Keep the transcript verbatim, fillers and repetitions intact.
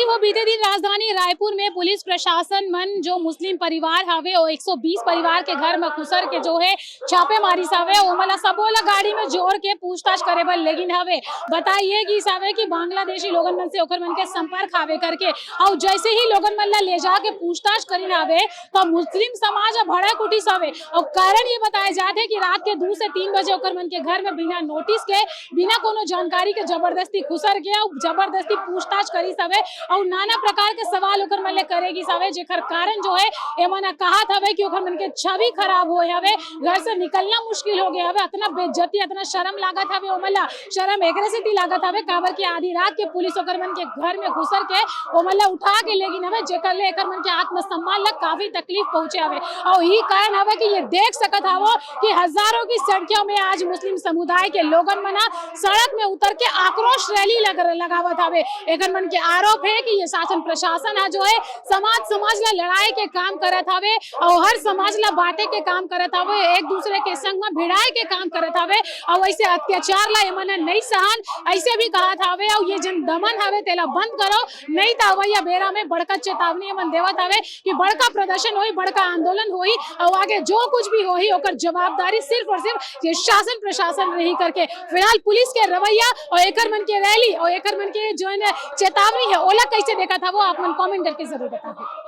वो बीते दिन राजधानी रायपुर में पुलिस प्रशासन मन जो मुस्लिम परिवार हवे, वो एक सौ बीस परिवार के घर में घुसर के जो है छापे मारिस हवे, ओमन ला सबो ला गाड़ी में जोर के पूछताछ करे बर लेगिन हवे। बताइए कि हवे कि बांग्लादेशी लोगन मन से ओकर मन के संपर्क हवे करके, अउ जैसे ही लोगन मन ला ले जाके पूछताछ करिन हवे, तो मुस्लिम समाज ह भड़क उठिस हवे। अउ कारण ये बताए जात हे कि रात के दू से तीन बजे ओकर मन के घर में बिना नोटिस के, बिना कोनो जानकारी के जबरदस्ती घुसर के अउ जबरदस्ती पूछताछ करिस हवे अउ नाना प्रकार के सवाल ओकर मन ले करे गिस हवे, जेकर कारण जो है एमन ह कहत हवे कि ओकर मन के छवि खराब होए हवे, घर से निकलना मुश्किल हो गया हवे, अतना बेइज्जती, अतना शर्म लागत हवे ओमन ला, शर्म एकरे सेती लागत हवे काबर कि आधी रात के पुलिस ओकर मन के घर में घुसर के ओमन ला उठा के लेगिन हवे, जेकर ले एकर मन के आत्मसम्मान ला काफी तकलीफ पहुंचे हवे। अउ यही कारण हवे कि ये देख सकत हवो कि हजारों की संख्या में आज मुस्लिम समुदाय के लोगन मन ह सड़क में उतर के आक्रोश रैली लग, लगावत हवे। एकर मन के आरोप है कि ये शासन प्रशासन ह जो है समाज समाज ला लड़ाए के काम करत हवे अउ हर समाज ला बांटे के काम करत हवे, एक दूसरे के संग में भिड़ाए के काम करत हवे अउ ऐसे अत्याचार ला एमन ह नई सहन, ऐसे भी कहत हवे। अउ ये जन दमन हवे तेला बंद करो, नहीं तो अवैया बेरा में बड़का चेतावनी एमन देवत हवे कि बड़का प्रदर्शन होई, बड़का आंदोलन होई अउ आगे जो कुछ भी होई ओकर जवाबदारी सिर्फ और सिर्फ ये शासन प्रशासन रही करके। फिलहाल पुलिस के रवैया अउ एकर मन के रैली अउ एकर मन के जो है चेतावनी है ओला कैसे देखत हवो आप मन कमेंट करके जरूर बताओ।